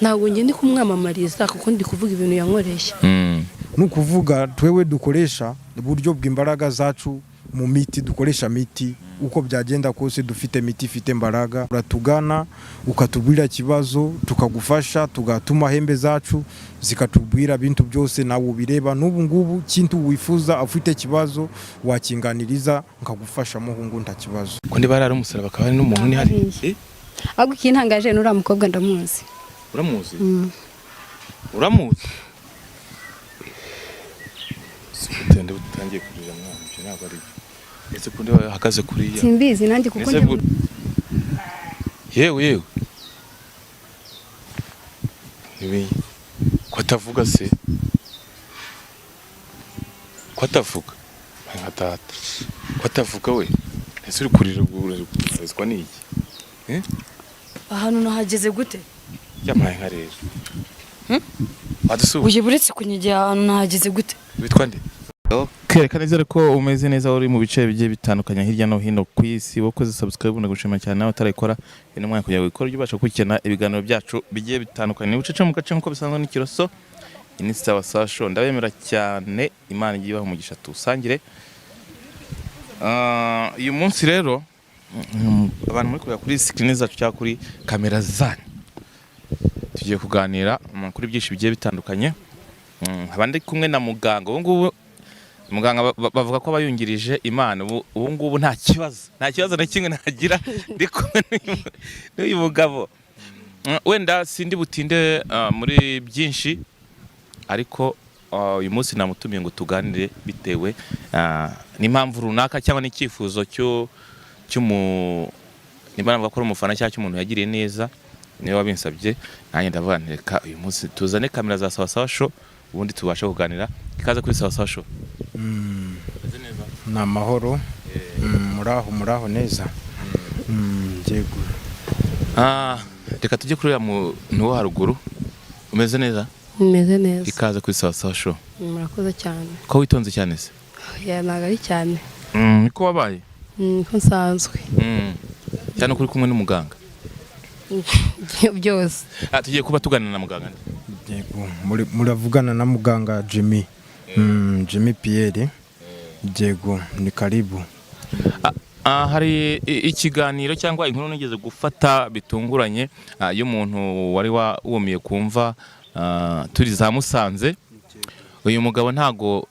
Ntabwo njye ndi kumwamamariza, kuko ndi kuvuga ibintu yankoreye. Ni ukuvuga twewe dukoresha uburyo bw'imbaraga zacu mu miti, dukoresha miti uko byagenda kose, dufite miti ifite imbaraga. Uratugana ukatubwira ikibazo, tukagufasha, tugatuma hembe zacu zikatubwira bintu byose nawe ubireba. N'ubu ngubu kintu wifuza, ufite ikibazo, wakinganiriza nkagufasha, muhungu, nta kibazo. Ko niba ari umusaraba akaba ari n'umuntu ni hari. Hariya. Eh? Ahubwo ikintangaje n'uriya mukobwa ndamuzi. Uramuzi? Uramuzi? Sikutende utangiye kurira mwana, ibyo ntabwo ari byo. Ese kundi ahagaze kuriya? Simbizi nanjye kuko Ese yewe yewe, ibi ko atavuga se, ko atavuga nka data, ko atavuga we? Ese uri kurira urizwa n'iki? Ahantu nahageze gute? Yampaye nka rero wadusuye. Uyu buretse kunyegera, ahantu nahageze gute? Witwa nde? Kereka nizere ko umeze neza, uri mu bice bigiye bitandukanye hirya no hino ku isi. Wakoze subscribe, ndagushima cyane. Nawe utarayikora, uyu ni umwanya kugira ngo ukore, ujye ubasha gukurikirana ibiganiro byacu bigiye bitandukanye. Ni bucece mu gace nk'uko bisanzwe n'ikiroso. Iyi ni Sawa Sawa Show, ndabemera cyane, Imana igiye ibaha umugisha, tuwusangire. Uyu munsi rero, abantu muri kureba kuri screen zacu cyangwa kuri kamera zanyu, tugiye kuganira kuri byinshi bigiye bitandukanye. Nkaba ndi kumwe na muganga ubu ngubu. Muganga bavuga ko aba yungirije Imana. Ubu ngubu nta kibazo, nta kibazo na kimwe nagira ndi kumwe n'uyu mugabo. Wenda sindi butinde muri byinshi, ariko uyu munsi namutumiye ngo tuganire bitewe n'impamvu runaka cyangwa n'icyifuzo cyo cy'umu nimba navuga ko ari umufana cyangwa cy'umuntu yagiriye neza, niwe wabinsabye. Nanjye ndavuga nti reka uyu munsi tuzane kamera za Sawa Sawa Show, ubundi tubashe kuganira. Ikaze kuri Sawa Sawa Show. Meze neza. Ni amahoro. Muraho, muraho neza. Yego. Reka tujye kuri uriya muntu wo haruguru. Umeze neza? Meze neza. Ikaze kuri Sawa Sawa Show. Murakoze cyane. Ko witonze cyane se? Ya, ntabwo ari cyane. Niko wabaye? Niko nsanzwe. Cyane ko uri kumwe n'umuganga. Byose. Tugiye kuba tuganira na muganga. Yego, muravugana na muganga Jimmy. Jimmy Pierre. Yego, ni karibu. Hari ikiganiro cyangwa inkuru nigeze gufata bitunguranye, y'umuntu wari wumiye kumva, turi za Musanze. Uyu mugabo ntago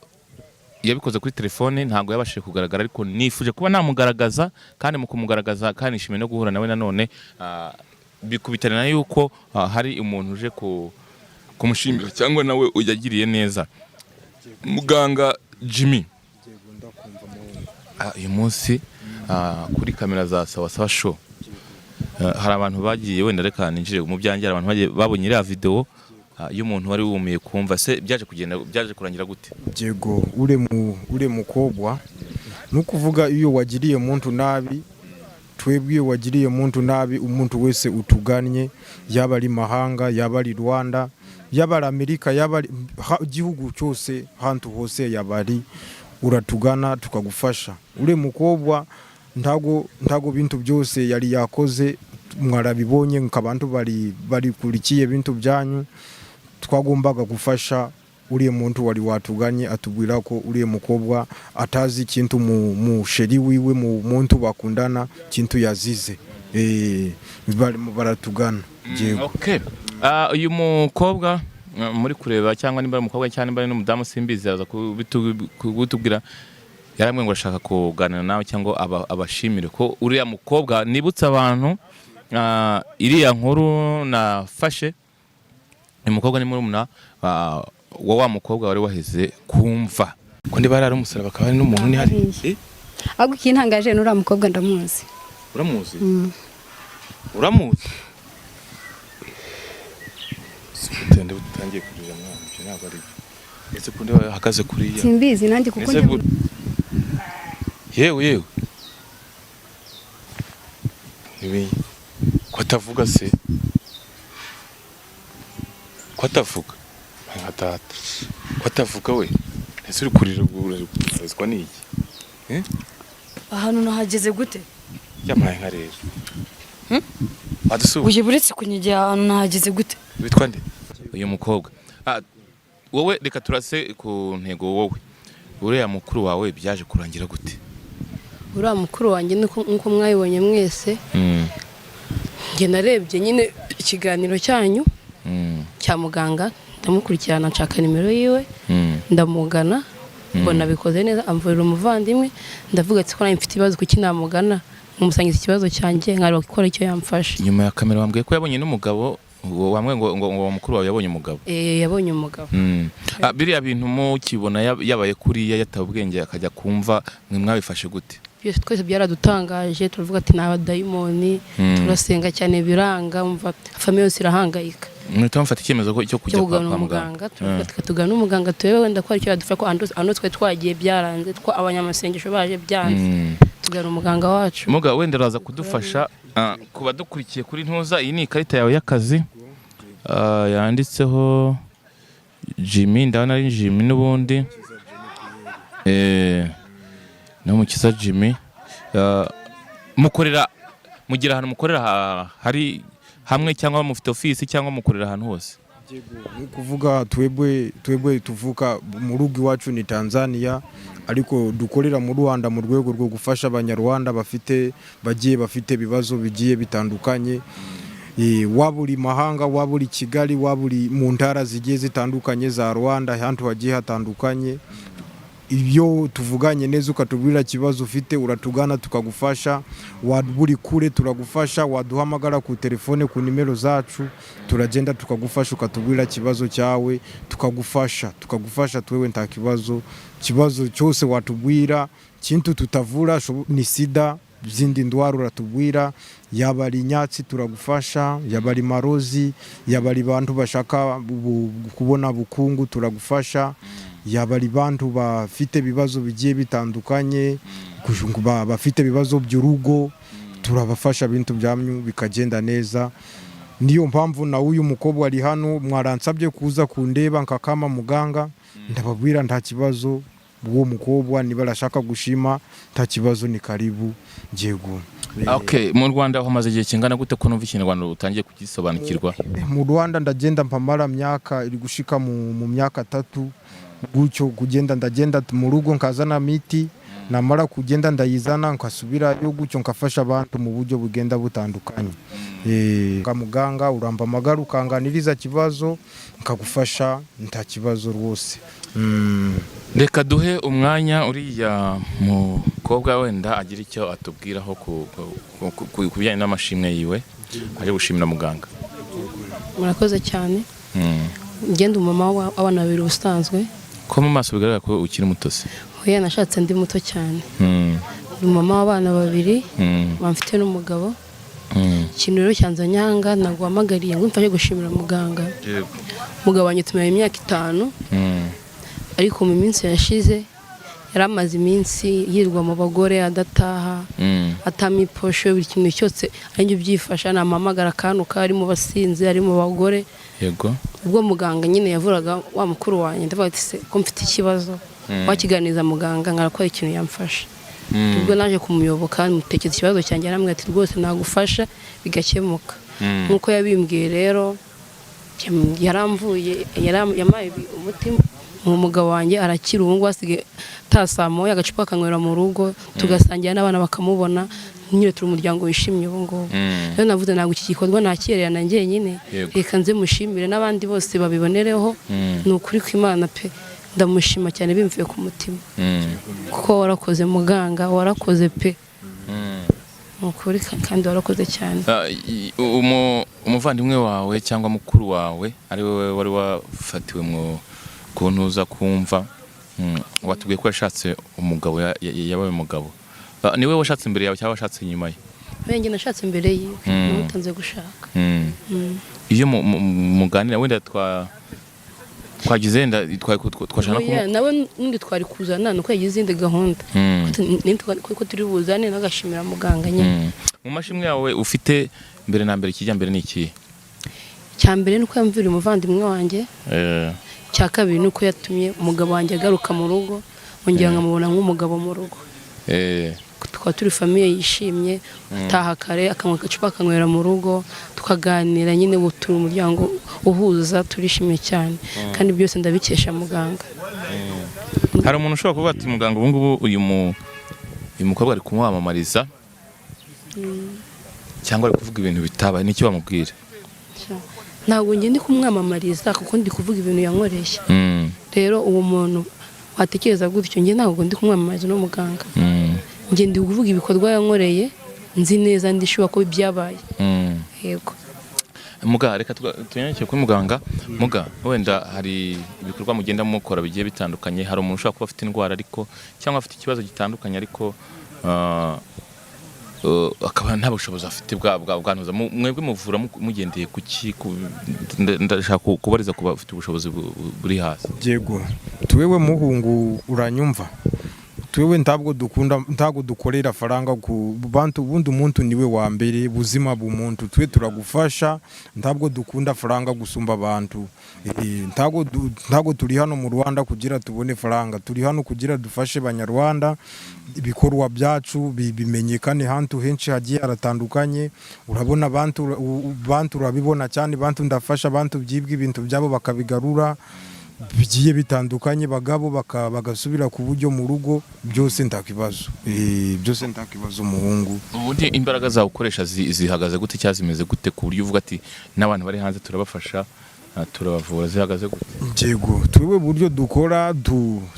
yabikoze kuri telefone, ntago yabashije kugaragara, ariko nifuje kuba namugaragaza, kandi mu kumugaragaza kandi nishimiye no guhura nawe nanone, bikubitana na yuko hari umuntu uje kumushimira cyangwa nawe yagiriye neza. Muganga Jimmy, uyu munsi kuri kamera za Sawa Sawa Show, hari abantu bagiye, wenda reka ninjire mu byanjye, hari abantu bagiye babonye iriya video y'umuntu wari wumiye kumva se, byaje kugenda, byaje kurangira gute? Yego, ure mukobwa, nukuvuga iyo wagiriye muntu nabi, twebwe iyo wagiriye muntu nabi, umuntu wese utugannye, yaba ari mahanga, yaba ari Rwanda, yaba ari Amerika, yaba ari igihugu cyose, hantu hose yaba ari, uratugana tukagufasha. Ure mukobwa ntago bintu byose yari yakoze mwarabibonye nkabantu bari barikurikiye bintu byanyu. Twagombaga gufasha uriya muntu wari watuganye, atubwira ko uriya mukobwa atazi ikintu mu chéri wiwe, mu muntu bakundana, kintu yazize. Barimo baratugana. Yego. Okay. Uyu mukobwa muri kureba, cyangwa nimba ari umukobwa cyangwa nimba ari n'umudamu simbizi, aza kubitubwira, yarambwiye ngo ashaka kuganira nawe cyangwa abashimire ko uriya mukobwa. Nibutse abantu iriya nkuru nafashe, uyu mukobwa ni murumuna wa mukobwa wari waheze kumva, ko niba ari umusaraba akaba ari n'umuntu ni hari. Hariya. Eh? Ahubwo ikintangaje n'uriya mukobwa ndamuzi. Uramuzi? Uramuzi? Sikutende utangiye kurira mwana, ibyo ntabwo ari byo. Ese kundi ahagaze kuriya? Simbizi nanjye kuko Ese yewe yewe, ibi ko atavuga se, ko atavuga nka data, ko atavuga we? Ese uri kurira urizwa n'iki? Ahantu nahageze gute? Yampaye nka rero wadusuye. Uyu buretse kunyegera, ahantu nahageze gute? Witwa nde uyu mukobwa? Wowe reka turase ku ntego. Wowe uriya mukuru wawe byaje kurangira gute? Uriya mukuru wanjye nkuko mwabibonye mwese, njye narebye nyine ikiganiro cyanyu cya muganga, ndamukurikirana, nshaka nimero yiwe, ndamugana, mbona bikoze neza, amvurira umuvandimwe. Ndavuga ati ko nanjye mfite ibibazo, kuki namugana nkamusangiza ikibazo cyanjye, nkareba gukora icyo yamfasha. Inyuma ya kamera wambwiye ko yabonye n'umugabo, wambwiye ngo mukuru wawe yabonye umugabo. Eh, yabonye umugabo. Biriya bintu mukibona yabaye kuriya, yatawe ubwenge akajya kumva, mwe mwabifashe gute? Byose twese byaradutangaje, turavuga ati ni abadayimoni. Turasenga cyane biranga, umva famille yose irahangayika. Muhita mufata icyemezo cyo kujya cyo kwa kugana kwa muganga? umuganga. Turavuga ati tugane umuganga turebe wenda ko hari icyo yadufasha, ko ahantu twe twagiye byaranze, two abanyamasengesho baje byanze, tugana umuganga wacu. Muga wenda araza kudufasha. Ku badukurikiye kuri ntuza, iyi ni ikarita yawe y'akazi, yanditseho Jimmy, ndabona ari Jimmy n'ubundi, Niyomukiza Jimmy. Mukorera, mugira ahantu mukorera hari hamwe, cyangwa mufite ofisi, cyangwa mukorera ahantu hose? Ni ukuvuga twebwe tuvuka mu rugo iwacu ni Tanzania, ariko dukorera mu Rwanda mu rwego rwo gufasha Abanyarwanda bafite bagiye bafite ibibazo bigiye bitandukanye. Waba uri mahanga, waba uri Kigali, waba uri mu ntara zigiye zitandukanye za Rwanda, ahantu hagiye hatandukanye, ibyo tuvuganye neza ukatubwira ikibazo ufite, uratugana tukagufasha. Waba uri kure turagufasha, waduhamagara ku telefone ku nimero zacu, turagenda tukagufasha, ukatubwira ikibazo cyawe tukagufasha. Twewe nta kibazo, ikibazo cyose watubwira, kintu tutavura ni sida, zindi ndwara uratubwira, yaba ari inyatsi turagufasha, yaba ari marozi, yaba ari bantu bashaka kubona bukungu turagufasha, yaba ari bantu bafite ibibazo bigiye bitandukanye, bafite ibibazo by'urugo turabafasha, ibintu byanyu bikagenda neza. Niyo mpamvu na uyu mukobwa ari hano, mwaransabye kuza kundeba nkakama muganga, ndababwira nta kibazo, uwo mukobwa niba arashaka gushima nta kibazo, ni karibu njyego. Okay, mu Rwanda hamaze igihe kingana gute, ko numva Ikinyarwanda utangiye kugisobanukirwa? Mu Rwanda ndagenda mpamara myaka iri gushika mu myaka 3 gutyo. Kugenda ndagenda mu rugo nkazana miti, namara kugenda ndayizana nkasubirayo gutyo, nkafasha abantu mu buryo bugenda butandukanye. Nka muganga uramba amagara ukanganiriza kibazo nkagufasha, nta kibazo rwose. Reka duhe umwanya uriya mukobwa wenda agira icyo atubwiraho ku bijyanye n'amashimwe yiwe aje gushimira muganga. Murakoze cyane. Ngenda umumama w'abana babiri ubusanzwe. Ko mu maso bigaragara ko ukiri muto se? Oya, nashatse ndi muto cyane. Ndi umumama w'abana babiri, mfite n'umugabo. Ikintu rero cyanzanye aha ngaha, ntabwo wahamagariye ngo mfashe gushimira muganga. Umugabo wanjye tumaranye imyaka 5, ariko mu minsi yashize yari amaze iminsi yirwa mu bagore, adataha, atama iposho, buri kintu cyose ari ubyifasha, namuhamagara akantuka, ari mu basinzi, ari mu bagore. Ubwo muganga nyine yavuraga wa mukuru wanjye, ndavuga ati se ko mfite ikibazo, wakiganiriza muganga ngarakora ikintu yamfasha. Ubwo naje kumuyoboka, mutekereza ikibazo cyanjye, arambwira ati rwose nagufasha bigakemuka. Nk'uko yabimbwiye rero, yaramvuye, yampaye umuti mu mugabo wanjye arakira. Ubu ngubu asigaye atasamuye agacupa akanywera mu rugo, tugasangira n'abana bakamubona, nyine turi umuryango wishimye ubu ngubu. Rero navuze ntabwo iki gikorwa nakererana njyenyine, reka nze mushimire n'abandi bose babibonereho. Ni ukuri kw'Imana pe, ndamushima cyane bimvuye ku mutima, kuko warakoze muganga, warakoze pe. Ni ukuri kandi warakoze cyane. Umuvandimwe wawe cyangwa mukuru wawe ari wowe wari wafatiwe mu kuntuza kumva, watubwiye ko yashatse umugabo, yabaye umugabo. Ni we washatse imbere yawe cyangwa washatse inyuma ye? Njye nashatse imbere yiwe, namutanze gushaka. Iyo muganira wenda twagize wenda twashaka Oya, nawe n'undi twari kuzana nuko yagize izindi gahunda. Ko turi buzane nagashimira muganga nyine. Mu mashimwe yawe ufite, mbere na mbere ikijya mbere ni ikihe? Icya mbere ni uko yamviriye umuvandimwe wanjye. Icya kabiri ni uko yatumye umugabo wanjye agaruka mu rugo, ongera nkamubona nk'umugabo mu rugo. Tukaba turi famille yishimye. Ataha kare, akanywa agacupa, akanywera mu rugo, tukaganira nyine. Ubu turi umuryango uhuza, turishimye cyane, kandi byose ndabikesha muganga. Hari umuntu ushobora kuvuga ati: "Muganga, ubu ngubu uyu mukobwa ari kumwamamariza cyangwa ari kuvuga ibintu bitabaye." Nicyo bamubwira? Ntabwo njye ndi kumwamamariza, kuko ndi kuvuga ibintu yankoreye. Rero uwo muntu watekereza gutyo, njye ntabwo ndi kumwamamariza n'umuganga. Njye ndi kuvuga ibikorwa yankoreye, nzi neza, ndishyuwa ko byabaye. Yego. Muga, reka tunyarukire kuri muganga. Muga, wenda hari ibikorwa mugenda mukora bigiye bitandukanye. Hari umuntu ushobora kuba afite indwara ariko, cyangwa afite ikibazo gitandukanye, ariko akaba nta bushobozi afite bwa bwa bwantuza. Mwebwe muvura mugendeye ku ki? Ndashaka kubariza ku bafite ubushobozi buri hasi. Yego, twewe muhungu, uranyumva, twewe ntabwo dukunda, ntabwo dukorera faranga ku bantu. Ubundi umuntu niwe wa mbere, buzima bw'umuntu. Twe turagufasha, ntabwo dukunda faranga gusumba abantu. Ntabwo turi hano mu Rwanda kugira tubone faranga, turi hano kugira dufashe Banyarwanda, ibikorwa byacu bimenyekane hantu henshi hagiye haratandukanye. Urabona abantu, bantu urabibona cyane, bantu ndafasha abantu byibwa ibintu byabo bakabigarura bigiye bitandukanye, bagabo bagasubira ku buryo mu rugo. Byose nta kibazo. Byose nta kibazo, umuhungu. Ubundi imbaraga zawe ukoresha zihagaze gute cyangwa zimeze gute, ku buryo uvuga ati n'abantu bari hanze turabafasha, turabavura? Zihagaze gute? Yego, twebwe buryo dukora,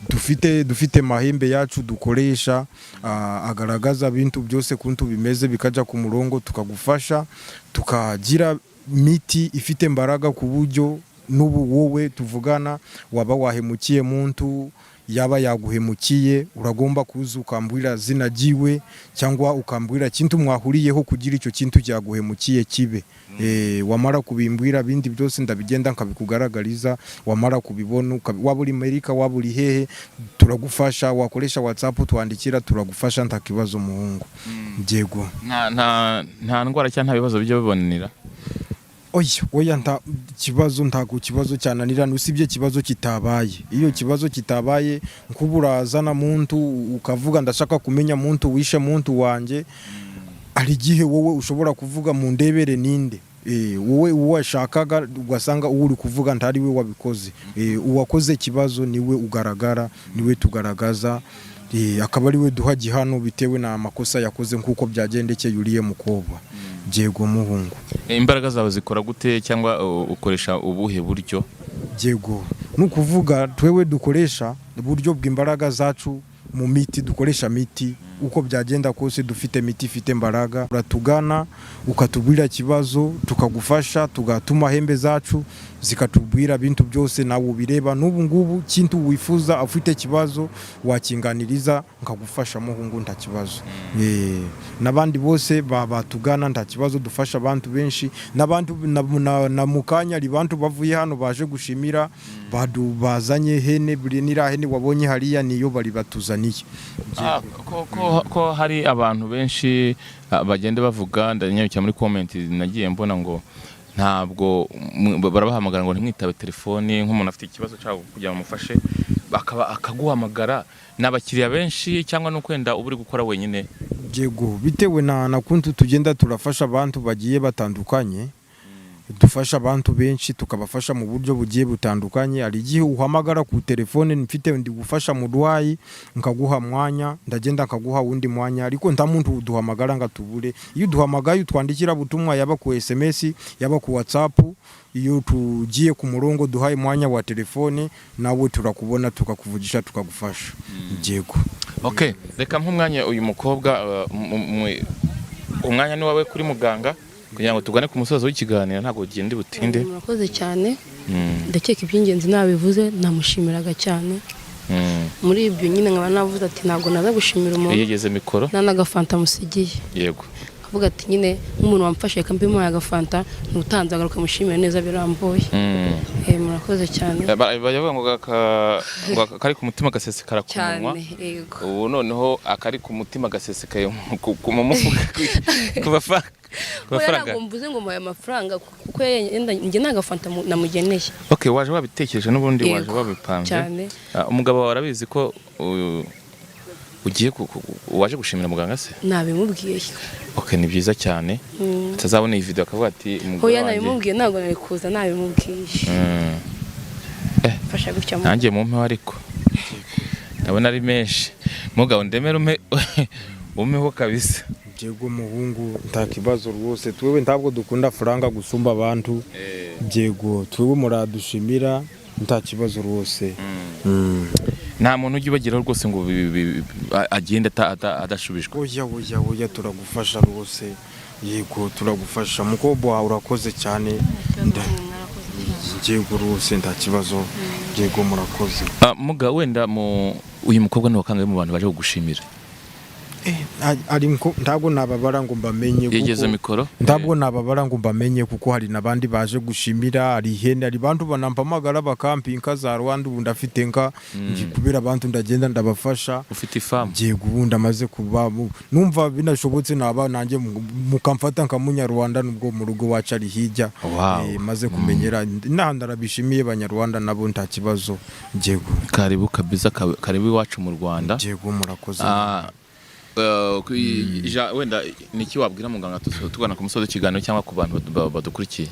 dufite mahembe yacu dukoresha, agaragaza bintu byose kuntu bimeze, bikaja ku murongo, tukagufasha, tukagira miti ifite imbaraga, ku buryo n'ubu wowe tuvugana waba wahemukiye muntu, yaba yaguhemukiye, uragomba kuza ukambwira zina ryiwe cyangwa ukambwira kintu mwahuriyeho kugira icyo kintu cyaguhemukiye kibe. Wamara kubimbwira, bindi byose ndabigenda nkabikugaragariza. Wamara kubibona, waba uri Amerika, waba uri hehe, turagufasha. Wakoresha WhatsApp, twandikira, turagufasha, nta kibazo, muhungu. Yego. Nta ndwara cyangwa nta bibazo bijya bibonanira? Oya, oya, nta kibazo, ntabwo kibazo cyananirana, usibye kibazo kitabaye. Iyo kibazo kitabaye, nkuba urazana muntu ukavuga: "Ndashaka kumenya muntu wishe muntu wanjye." Hari igihe wowe ushobora kuvuga mu ndebere ninde. Wowe uwo washakaga, ugasanga uwo uri kuvuga ntari we wabikoze. Uwakoze ikibazo niwe ugaragara, niwe tugaragaza, akaba ari we duha gihano bitewe n'amakosa yakoze, nk'uko byagendekeye uriye mukobwa. Yego, muhungu. Imbaraga zawe zikora gute cyangwa ukoresha ubuhe buryo? Yego, ni ukuvuga twewe dukoresha uburyo bw'imbaraga zacu mu miti. Dukoresha miti uko byagenda kose, dufite miti ifite imbaraga. Uratugana ukatubwira ikibazo, tukagufasha, tugatuma hembe zacu zikatubwira bintu byose, nawe ubireba. N'ubu ngubu kintu wifuza, afite ikibazo, wakinganiriza nkagufasha, muhungu, nta kibazo. N'abandi bose batugana nta kibazo, dufasha abantu benshi n'abantu na mukanya ari bantu bavuye hano baje gushimira, bazanye hene. Buri niriya hene wabonye hariya niyo bari batuzaniye. Ko hari abantu benshi bagenda bavuga, ndanyarukira muri comment nagiye mbona ngo ntabwo barabahamagara, ngo ntimwitabe telefoni, nk'umuntu afite ikibazo cyangwa kugira ngo mufashe bakaba akaguhamagara. Ni abakiriya benshi cyangwa ni ukwenda uba uri gukora wenyine? Yego, bitewe na kuntu tugenda turafasha abantu bagiye batandukanye, dufasha abantu benshi, tukabafasha mu buryo bugiye butandukanye. Hari igihe uhamagara ku telefone, mfite ndi gufasha murwayi, nkaguha mwanya, ndagenda nkaguha wundi mwanya. Ariko nta muntu uduhamagara ngo atubure. Iyo uduhamagaye, utwandikira butumwa, yaba ku SMS, yaba ku WhatsApp, iyo tugiye ku murongo duhaye mwanya wa telefone, nawe turakubona, tukakuvugisha, tukagufasha. Yego. Okay, reka nk'umwanya uyu mukobwa, umwanya ni wawe kuri muganga kugira ngo tugane ku musozo w'ikiganiro, ntabwo ugende butinde. Murakoze cyane. Ndakeka iby'ingenzi nabivuze, namushimiraga cyane. Muri ibyo nyine nkaba navuze ati ntabwo naza gushimira umuntu yegeze mikoro nta n'agafanta musigiye. Avuga ati nyine nk'umuntu wamfashe, reka mbe muhaye agafanta, ntutanze agaruka mushimire neza birambuye. Murakoze cyane. Bajya bavuga ngo akari ku mutima gasesekara ku munwa. Cyane, yego. Ubu noneho akari ku mutima gasesekaye mu mufuka ku mafaranga, ku Oya, mafaranga. Ntabwo mvuze ngo muhaye amafaranga, kuko yenda njye nta gafanta namugeneye. Okay, waje wabitekereje n'ubundi waje Yego, wabipanze. cyane. Umugabo wawe arabizi ko Ugiye waje gushimira muganga se? Nabimubwiye. Okay, ni byiza cyane. Atazabona iyi video akavuga ati umugore Hoya, wanjye. nabimubwiye, ntabwo nari kuza nabimubwiye. Fasha gutya Nanjye mumpeho, ariko ndabona ari menshi. Mugabo, ndemere umpe, umpeho kabisa. Yego muhungu, nta kibazo rwose. Twewe ntabwo dukunda faranga gusumba abantu. Yego, twewe muradushimira, nta kibazo rwose. Nta muntu ujya ubageraho rwose ngo agende adashubijwe? Oya, oya, oya, turagufasha rwose. Yego, turagufasha. Mukobwa wawe, urakoze cyane. Yego rwose, nta kibazo. Yego, murakoze. Ah, muga, wenda mu uyu mukobwa ni wakangaye mu bantu baje kugushimira? Ari ntabwo nababara ngo mbamenye Yegeze mikoro. Ntabwo nababara ngo mbamenye, kuko hari n'abandi baje gushimira. Hari ihene, hari bantu banampamagara bakampa inka za Rwanda. Ubu ndafite inka kubera abantu, ndagenda ndabafasha. Ufite ifamu? Yego, ubundi amaze kuba numva binashobotse naba nanjye mukamfata nka munyarwanda, nubwo mu rugo wacu ari hirya. Maze kumenyera inaha, ndarabishimiye Banyarwanda nabo, nta kibazo. Yego. Karibu kabisa, karibu iwacu mu Rwanda. Yego, murakoze. Ah, wenda niki wabwira muganga tugana ku musozi w'ikiganiro, cyangwa ku bantu badukurikiye?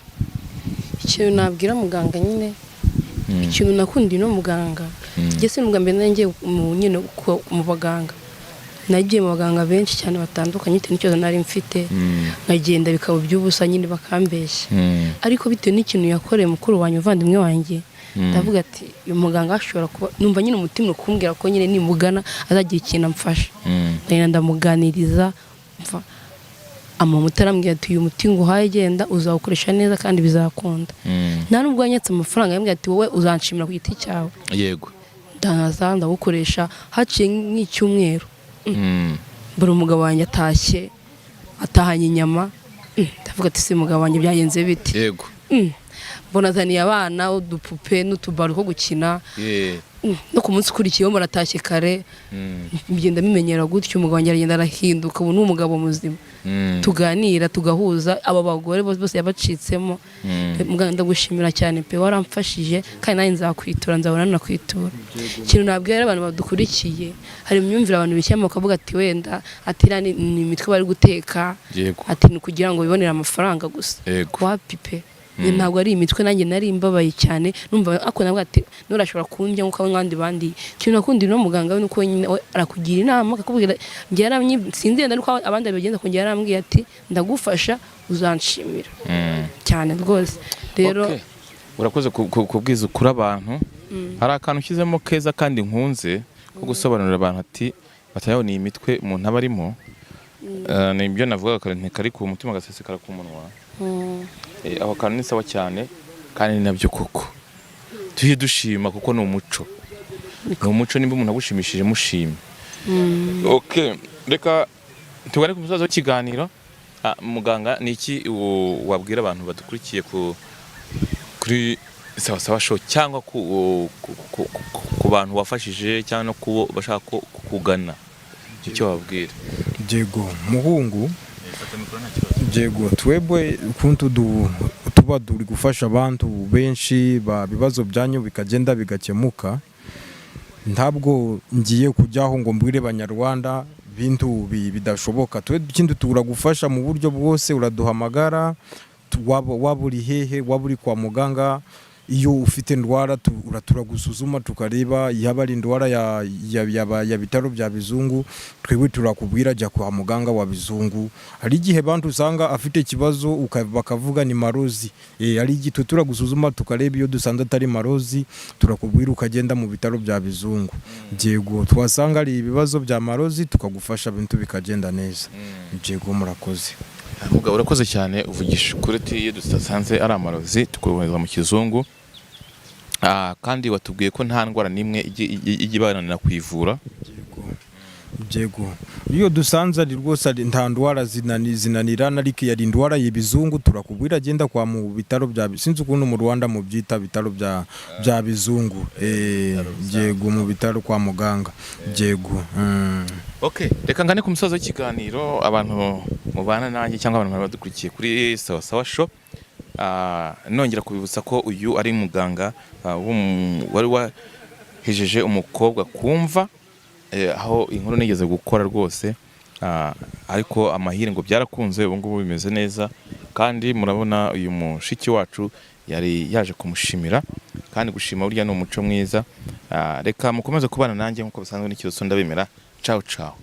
Ikintu nabwira muganga nyine, ikintu nakundiye no muganga, njye si ubwa mbere nari ngiye mu nyine mu baganga. Nagiye mu baganga benshi cyane batandukanye bitewe n'ikibazo nari mfite, nkagenda bikaba iby'ubusa nyine, bakambeshya. Ariko bitewe n'ikintu yakoreye mukuru wanjye, umuvandimwe wanjye, ndavuga ati uyu muganga ashobora kuba, numva nyine umutima uri kumbwira ko nyine nimugana azagira ikintu amfasha. Ndagenda ndamuganiriza, mva amuha umuti, arambwira ati uyu muti nguhaye, genda uzawukoresha neza kandi bizakunda. Nta nubwo yanyatse amafaranga, yambwira ati wowe uzanshimira ku giti cyawe. Ndaza ndawukoresha, haciye nk'icyumweru mbura umugabo wanjye atashye, atahanye inyama. Ndavuga ati si umugabo wanjye, byagenze bite? Mbona azaniye abana udupupe n'utubaro two gukina. No ku munsi ukurikiyeho mbona atashye kare. Ngenda bimenyera gutyo, umugabo wanjye aragenda arahinduka, ubu ni umugabo muzima, tuganira tugahuza. Abo bagore bose bose yabacitsemo. Muganga, ndagushimira cyane pe, waramfashije kandi nanjye nzakwitura, nzabona nakwitura. Ikintu nabwira rero abantu badukurikiye, hari imyumvire abantu bishyiramo bakavuga ati wenda ati iriya ni imitwe bari guteka, ati ni ukugira ngo bibonere amafaranga gusa. Wapi pe, ntabwo ari imitwe. Nanjye nari mbabaye cyane, numva ako navuga ati nurashobora kundya nk'uko abandi bandi. Ikintu nakundi no muganga we nuko nyine we arakugira inama, akakubwira. Njye yaramye, sinzi yenda nuko abandi babigenza, ko njye yarambwiye ati ndagufasha, uzanshimira cyane rwose rero. Okay. Urakoze kubwiza ukuri abantu. Hari akantu ushyizemo keza kandi nkunze ko gusobanurira abantu, ati batayabona iyi mitwe umuntu aba arimo. Nibyo navugaga kare, ntikari ku mutima gasesekara ku munwa. Aho kantu ni sawa cyane kandi ni nabyo koko. Tujye dushima kuko ni umuco, ni umuco. Nimba umuntu agushimishije, mushime. Okay, reka tugane ku musozo w'ikiganiro. Ah, muganga, ni iki wabwira abantu badukurikiye kuri Sawa Sawa Show, cyangwa ku bantu wafashije, cyangwa no kubo bashaka kukugana, icyo wababwira? Yego muhungu, yego, twebwe ukuntu tuba turi gufasha abantu benshi ba bibazo byanyu bikagenda bigakemuka, ntabwo ngiye kujyaho ngo mbwire Banyarwanda bintu bidashoboka. Twe ikindi turagufasha mu buryo bwose, uraduhamagara, waba uri hehe, waba uri kwa muganga, iyo ufite indwara turagusuzuma tukareba. Yaba ari indwara ya bitaro bya bizungu, twebwe turakubwira jya kwa muganga wa bizungu. Hari igihe bantu usanga afite ikibazo bakavuga ni marozi. Hari igihe twe turagusuzuma tukareba, iyo dusanze atari marozi turakubwira ukagenda mu bitaro bya bizungu. Yego, twasanga ari ibibazo bya marozi tukagufasha, ibintu bikagenda neza. Yego, murakoze. Mugabo, urakoze cyane, uvugisha ukuri uti iyo dusanze ari amarozi tukohereza mu kizungu. Ah, kandi watubwiye ko nta ndwara n'imwe ijya ibananira kuyivura. Yego, iyo dusanze ari rwose ari nta ndwara zinanirana, ariko iyo ari indwara y'ibizungu turakubwira agenda kwa mu bitaro bya, sinzi ukuntu mu Rwanda mubyita, bitaro bya bizungu. Yego, mu bitaro kwa muganga. Yego. Okay, reka ngane ku musozo w'ikiganiro. Abantu mubana nanjye cyangwa abantu badukurikiye kuri Sawa Sawa Show, nongera kubibutsa ko uyu ari muganga wari wahejeje umukobwa kumva. Aho inkuru nigeze gukora rwose, ariko amahire ngo byarakunze, ubu ngubu bimeze neza. Kandi murabona uyu mushiki wacu yari yaje kumushimira, kandi gushima burya ni umuco mwiza. Reka mukomeze kubana nanjye nk'uko bisanzwe n'ikibazo ndabemera. Ciao ciao.